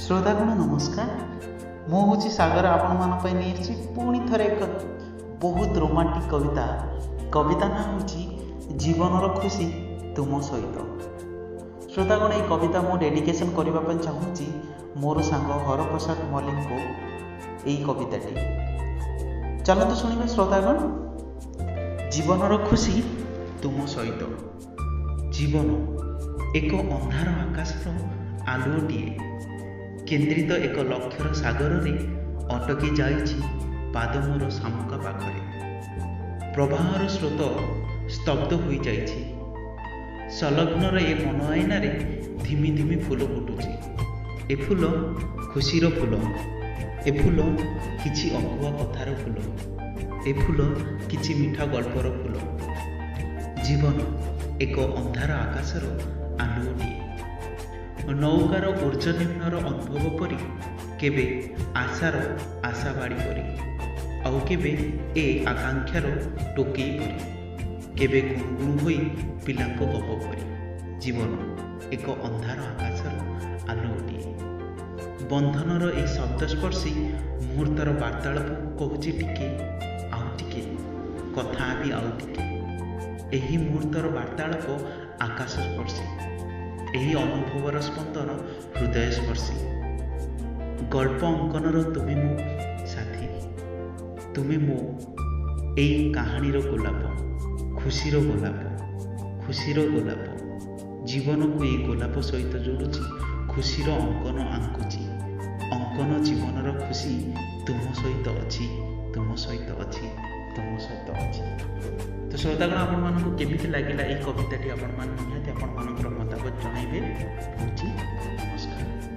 ଶ୍ରୋତାଗଣ ନମସ୍କାର। ମୁଁ ହେଉଛି ସାଗର, ଆପଣମାନଙ୍କ ପାଇଁ ନେଇ ଆସିଛି ପୁଣି ଥରେ ଏକ ବହୁତ ରୋମାଣ୍ଟିକ୍ କବିତା। କବିତା ନାଁ ହେଉଛି ଜୀବନର ଖୁସି ତୁମ ସହିତ। ଶ୍ରୋତାଗଣ, ଏଇ କବିତା ମୁଁ ଡେଡିକେସନ୍ କରିବା ପାଇଁ ଚାହୁଁଛି ମୋର ସାଙ୍ଗ ହରପ୍ରସାଦ ମଲ୍ଲିକଙ୍କୁ ଏଇ କବିତାଟି। ଚାଲନ୍ତୁ ଶୁଣିବା ଶ୍ରୋତାଗଣ। ଜୀବନର ଖୁସି ତୁମ ସହିତ। ଜୀବନ ଏକ ଅନ୍ଧାର ଆକାଶର ଆଲୁଅଟିଏ, କେନ୍ଦ୍ରିତ ଏକ ଲକ୍ଷ୍ୟର ସାଗରରେ ଅଟକି ଯାଇଛି ପାଦ ମୋର ଶାମୁକା ପାଖରେ। ପ୍ରବାହର ସ୍ରୋତ ସ୍ତବ୍ଧ ହୋଇଯାଇଛି। ସଂଲଗ୍ନର ଏ ମନ ଆଇନାରେ ଧିମି ଧିମି ଫୁଲ ଫୁଟୁଛି। ଏ ଫୁଲ ଖୁସିର ଫୁଲ, ଏ ଫୁଲ କିଛି ଅକୁହା କଥାର ଫୁଲ, ଏ ଫୁଲ କିଛି ମିଠା ଗଳ୍ପର ଫୁଲ। ଜୀବନ ଏକ ଅନ୍ଧାର ଆକାଶର ଆଲୁଅଟିଏ, ନୌକାର ଉର୍ଜ୍ଜନିମ୍ନର ଅନୁଭବ ପରି, କେବେ ଆଶାର ଆଶାବାଡ଼ି ପରି, ଆଉ କେବେ ଏ ଆକାଂକ୍ଷାର ଟୋକେଇ ପରି, କେବେ ଗୁଣୁଗୁଣୁ ହୋଇ ପିଲାଙ୍କ ଗପ ପରି। ଜୀବନ ଏକ ଅନ୍ଧାର ଆକାଶର ଆଲୁଅଟିଏ। ବନ୍ଧନର ଏ ଶବ୍ଦସ୍ପର୍ଶୀ ମୁହୂର୍ତ୍ତର ବାର୍ତ୍ତାଳାପକୁ କହୁଛି ଟିକେ, ଆଉ ଟିକେ କଥା ହେବି, ଆଉ ଟିକେ। ଏହି ମୁହୂର୍ତ୍ତର ବାର୍ତ୍ତାଳାପ ଆକାଶସ୍ପର୍ଶୀ, ଏହି ଅନୁଭବର ସ୍ପନ୍ଦନ ହୃଦୟସ୍ପର୍ଶୀ। ଗଳ୍ପ ଅଙ୍କନର ତୁମେ ମୋ ସାଥୀ, ତୁମେ ମୋ ଏଇ କାହାଣୀର ଗୋଲାପ, ଖୁସିର ଗୋଲାପ, ଖୁସିର ଗୋଲାପ। ଜୀବନକୁ ଏଇ ଗୋଲାପ ସହିତ ଯୋଡ଼ୁଛି, ଖୁସିର ଅଙ୍କନ ଆଙ୍କୁଛି। ଅଙ୍କନ ଜୀବନର ଖୁସି ତୁମ ସହିତ ଅଛି, ତୁମ ସହିତ ଅଛି, ତୁମ ସହିତ ଅଛି। ତ ଶ୍ରୋତାଗଣ, ଆପଣମାନଙ୍କୁ କେମିତି ଲାଗିଲା ଏଇ କବିତାଟି? ଆପଣମାନେ ନିହାତି ଆପଣମାନଙ୍କର ମତାମତ ଜଣାଇବେ। ରହୁଛି, ନମସ୍କାର।